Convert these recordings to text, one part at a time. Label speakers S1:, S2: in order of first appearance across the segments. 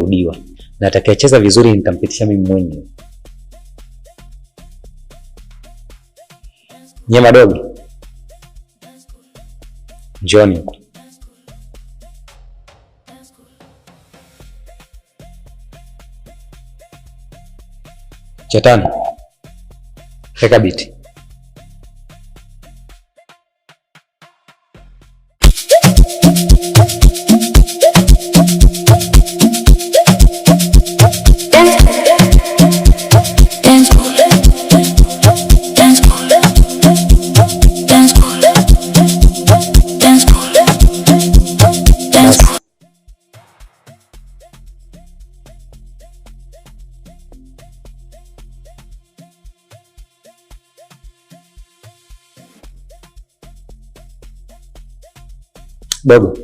S1: itarudiwa na atakayecheza vizuri nitampitisha mimi mwenyewe. Nyie madogo, njooni huko. Chetani, weka biti. Dogo,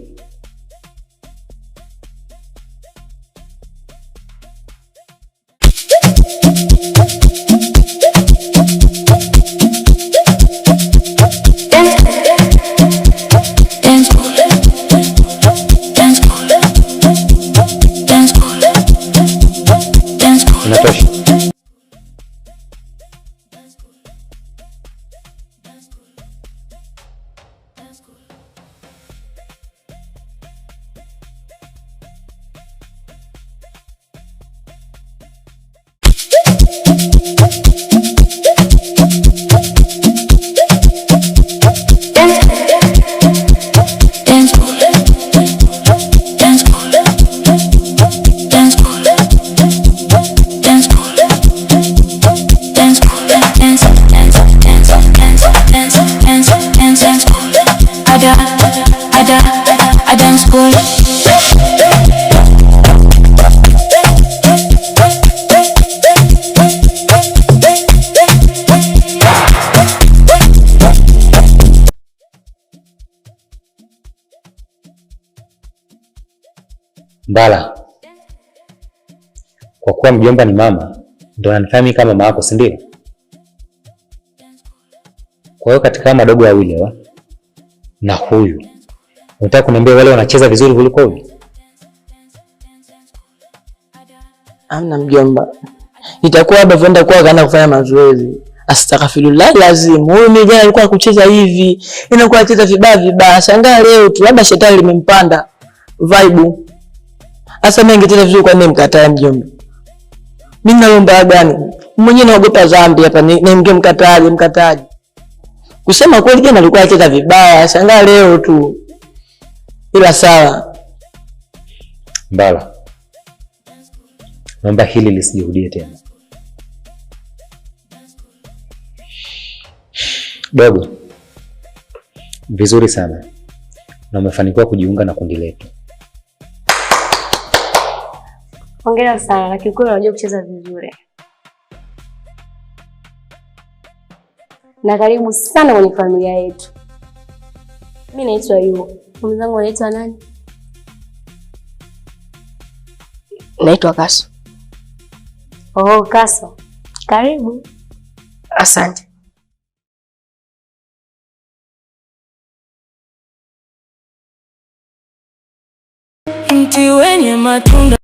S1: inatosha. Mbala, kwa kuwa mjomba ni mama, ndo ananifanya mimi kama mama yako, si ndio? Kwa hiyo katika madogo wawili hawa na huyu, unataka kuniambia wale wanacheza vizuri kuliko huyu?
S2: Amna mjomba, itakuwa labda voenda kwa kaenda kufanya mazoezi. Astaghfirullah lazim. Huyu mimi jana alikuwa kucheza hivi, inakuwa anacheza vibaya vibaya. Shangaa leo tu labda shetani limempanda vibe. Sasa mimi ningecheza vizuri kwa nini mkatae mjomba? Mimi nalomba gani? Mwenyewe naogopa dhambi hapa, ningemkataaje mkataaje? Kusema kweli jana alikuwa anacheza vibaya, shangaa leo tu. Ila sawa.
S1: Mbala, naomba hili lisijirudie tena. Dogo, vizuri sana na umefanikiwa kujiunga na kundi letu.
S3: Hongera sana, na kiukweli unajua kucheza vizuri. Na karibu sana kwenye familia yetu. Mimi naitwa Yu. Mwenzangu anaitwa nani?
S2: Naitwa Kaso.
S3: Oh, Kaso. Karibu.
S2: Asante.
S4: Mti wenye matunda.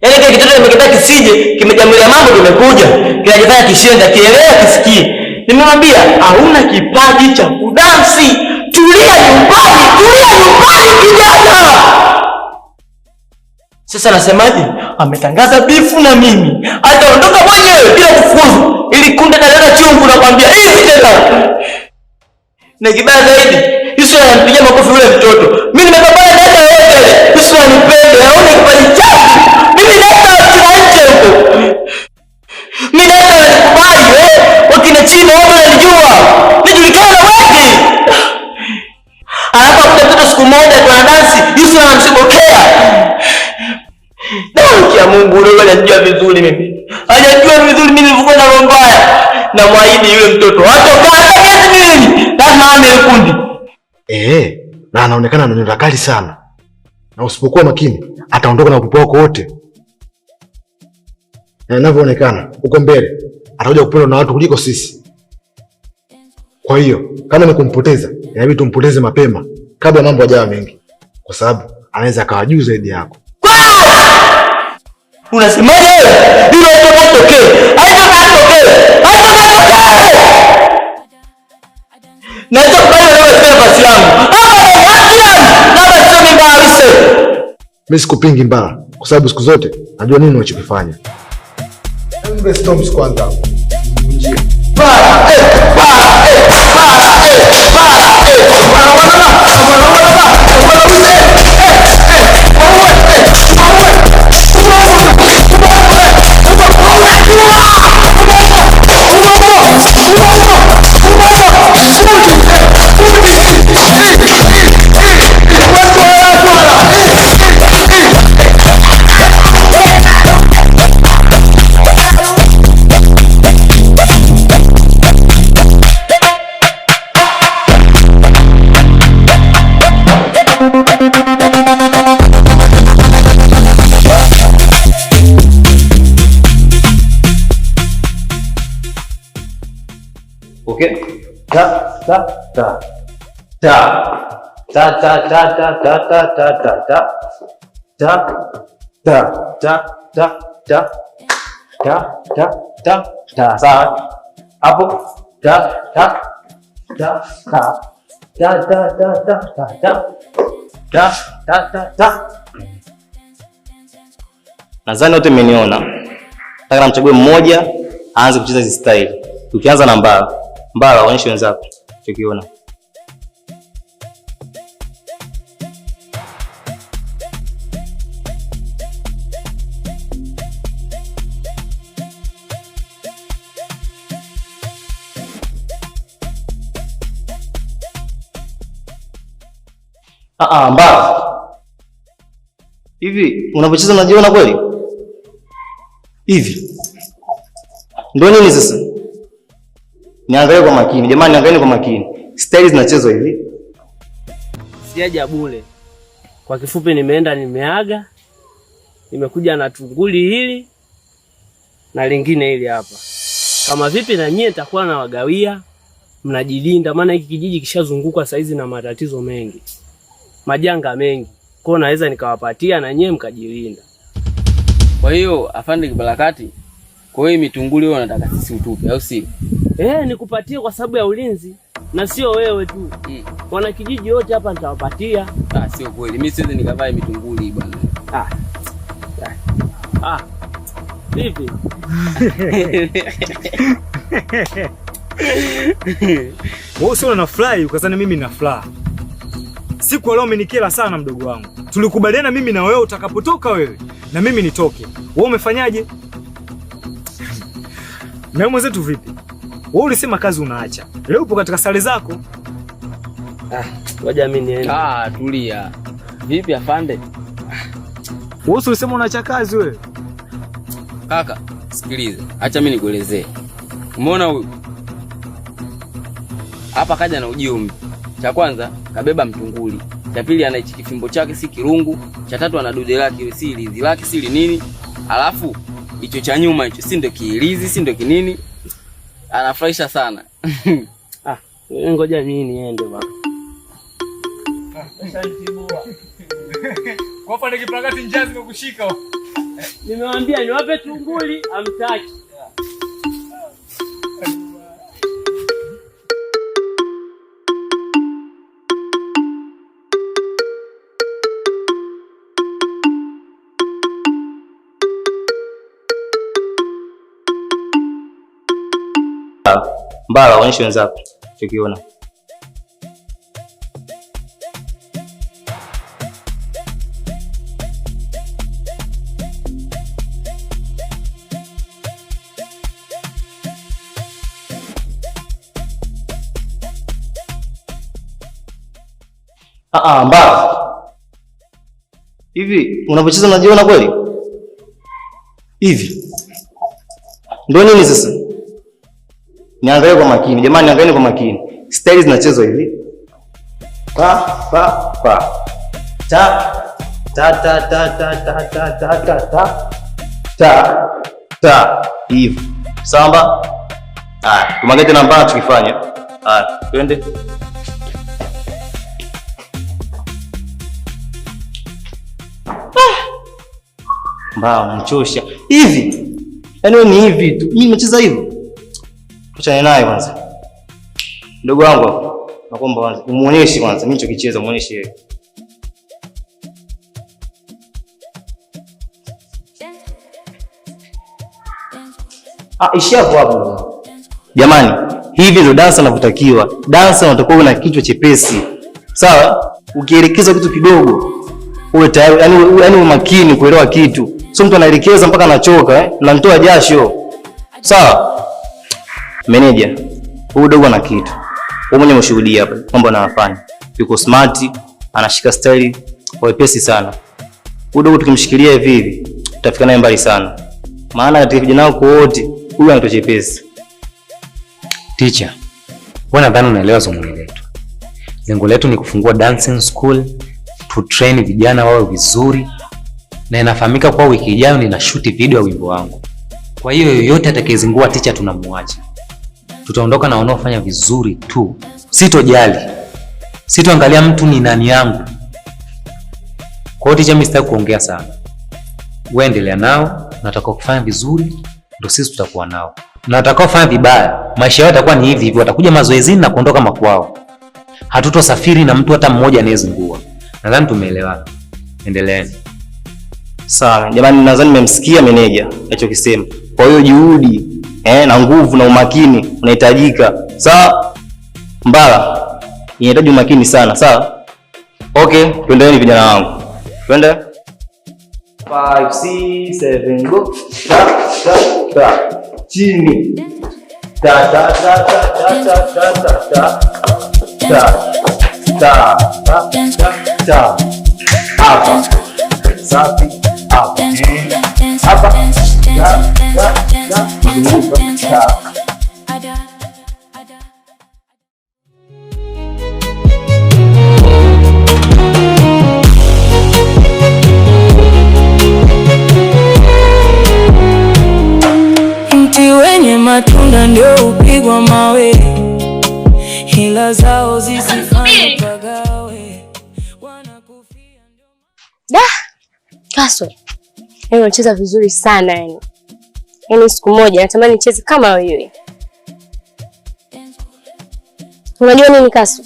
S2: Yaani kile kitoto nimekita kisije, kimejamulia mambo kimekuja, kinajifanya kishenga, kielewa kisikie. Nimemwambia hauna kipaji cha kudansi. Tulia nyumbani, tulia nyumbani kijana. Sasa nasemaje? Ametangaza bifu na mimi. Ataondoka mwenyewe bila kufukuzwa. Ili kunde dalala chungu nakwambia hivi tena. Na kibaya zaidi, Yusuf anampigia makofi yule mtoto. Mimi nimepambana na hata yote. Yusuf anipende, aone kipaji changu. Mimi naita nje huko. Mimi naita wanikubali, wakina China watu wananijua. Nijulikana na wengi. Alafu akuta mtoto siku moja kwa dansi, Yusuf anamshobokea. Damu ya Mungu, wewe unanijua vizuri mimi. Hajajua vizuri mimi nilivyokuwa na roho mbaya. Na mwahidi yule mtoto hata kata miezi miwili lazima ame kundi.
S5: Na anaonekana ana nyota kali sana. Na usipokuwa makini ataondoka na upepo wako wote. Na inavyoonekana huko mbele atakuja kupendwa na watu kuliko sisi. Kwa hiyo kama ni kumpoteza, inabidi tumpoteze mapema kabla mambo hayajawa mengi, kwa sababu anaweza akawa juu zaidi yako.
S2: Unasemaje wewe? Hilo haitokee. Haitokee. Haitokee. Na itakubali wewe sema basi yangu. Hapa haki yangu. Na basi mimi mbaya.
S5: Mimi sikupingi mbaya kwa sababu siku zote najua nini unachokifanya. Mbe storms kwanza.
S1: Okay? Ta ta ta. Ta. Ta ta ta ta ta ta ta ta ta. Ta ta ta ta ta. Ta ta ta ta. Sawa. Hapo ta ta ta ta. Ta ta ta ta ta ta. Ta ta ta ta. Nadhani wote mmeniona. Nataka namchague mmoja aanze kucheza hizi style. Tukianza na Mbala. Mbala, waonyeshe wenzako tukiona. Mbala. Hivi unapocheza unajiona kweli? Hivi. Ndio nini sasa? Niangalie kwa makini. Jamani, niangalie kwa makini. Style zinachezwa hivi.
S6: Sijaja bure. Kwa kifupi nimeenda nimeaga. Nimekuja na tunguli hili na lingine hili hapa. Kama vipi na nyie nitakuwa na wagawia, mnajilinda maana hiki kijiji kishazungukwa saizi na matatizo mengi. Majanga mengi. Kwa naweza nikawapatia na nyie mkajilinda.
S7: Kwa hiyo afande Kibarakati, kwa hiyo mitunguli wewe unataka sisi utupe au si?
S6: Nikupatie kwa sababu ya ulinzi na sio wewe tu. Wana kijiji wote hapa nitawapatia.
S7: Sio kweli. Mimi siwezi nikavaa mitunguli bwana.
S6: Vipi?
S8: Wewe sio una fly ukazani mimi na fly. Siku leo umenikela sana mdogo wangu. Tulikubaliana mimi na wewe utakapotoka wewe na mimi nitoke. Wewe umefanyaje? Na mwenzetu vipi? Wewe ulisema kazi unaacha. Leo upo katika sare zako.
S6: Ngoja mimi niende.
S7: Tulia. Vipi afande?
S8: Wewe ulisema unaacha kazi wewe.
S7: Kaka, sikiliza. Acha mimi nikuelezee. Umeona huyu? Hapa kaja na ujio. Cha kwanza kabeba mtunguli. Cha pili ana hichi kifimbo chake si kirungu. Cha tatu ana dude lake si lizi lake si nini. Alafu hicho cha nyuma hicho si ndio kiilizi si ndio kinini. Anafurahisha sana.
S6: Ngoja mimi niende baba.
S8: Kwa hapa Kibarakati njaa zimekushika.
S6: Nimewaambia niwape tunguli amtaki.
S1: Mbala, waonyeshe wenzako tukiona. Mbala. Hivi unapocheza unajiona kweli? Hivi. Ndio nini sasa? Niangalie kwa makini. Jamani, niangalie kwa makini. Staili zinachezwa hivi. Pa pa pa. Ta ta ta ta ta ta ta ta ta ta ta ta hivi. Samba. Haya, tumwangalie tena mbaya tukifanya. Haya, twende. Mbao unanichosha. Hivi. Yaani wewe ni hivi tu. Mimi nimecheza hivyo. Tuachane naye kwanza. Ndogo wangu hapo. Nakuomba kwanza umuonyeshe kwanza mimi nilichokicheza, umuonyeshe yeye. Ah, ishia hapo hapo. Jamani, hivi ndio dansa inavyotakiwa. Dansa unatakiwa uwe na kichwa chepesi. Sawa? Ukielekeza kitu kidogo uwe tayari, yaani uwe makini kuelewa kitu. Sio mtu anaelekeza mpaka anachoka, na mtoa jasho. Sawa? Meneja, huyu dogo ana kitu. Wewe mwenyewe umeshuhudia hapa mambo anayofanya. Yuko smart, anashika style kwa wepesi sana. Huyu dogo tukimshikilia hivi hivi, tutafika naye mbali sana. Maana katika vijana wako wote, huyu ana chepesi.
S9: Teacher, wewe nadhani unaelewa dhumuni letu. Lengo letu ni kufungua dancing school, to train vijana wawe vizuri, na inafahamika kwa wiki ijayo nina shoot video ya wimbo wangu. Kwa hiyo yoyote atakayezingua teacher tunamuacha. Tutaondoka na wanaofanya vizuri tu. Sitojali. Sitoangalia mtu ni nani yangu. Kwa hiyo teacher, mimi sitaki kuongea sana. Wewe endelea nao, na atakao kufanya vizuri ndio sisi tutakuwa nao. Na atakao fanya vibaya, maisha yao yatakuwa ni hivi hivi, watakuja mazoezini na kuondoka makwao. Hatutosafiri na mtu hata mmoja anayezingua. Nadhani tumeelewana. Endeleeni.
S1: Sawa, jamani, nadhani nimemsikia meneja alichokisema. Kwa hiyo juhudi na nguvu na umakini unahitajika. Sawa? Mbala, inahitaji umakini sana, sawa? Okay, twendeni vijana wangu. Twende. 5 6 7 go. Ta ta ta. Chini. Ta ta ta ta ta ta ta ta. Ta ta ta ta ta. Hapa. Safi. Hapa. Hapa. Ta ta ta. Ta.
S4: Mti wenye matunda ndio upigwa mawe, hila zao zisifanye pagawe.
S3: Da, Kaso, wewe unacheza vizuri sana yani. Yaani siku moja natamani nicheze kama wewe. Unajua nini Kaso?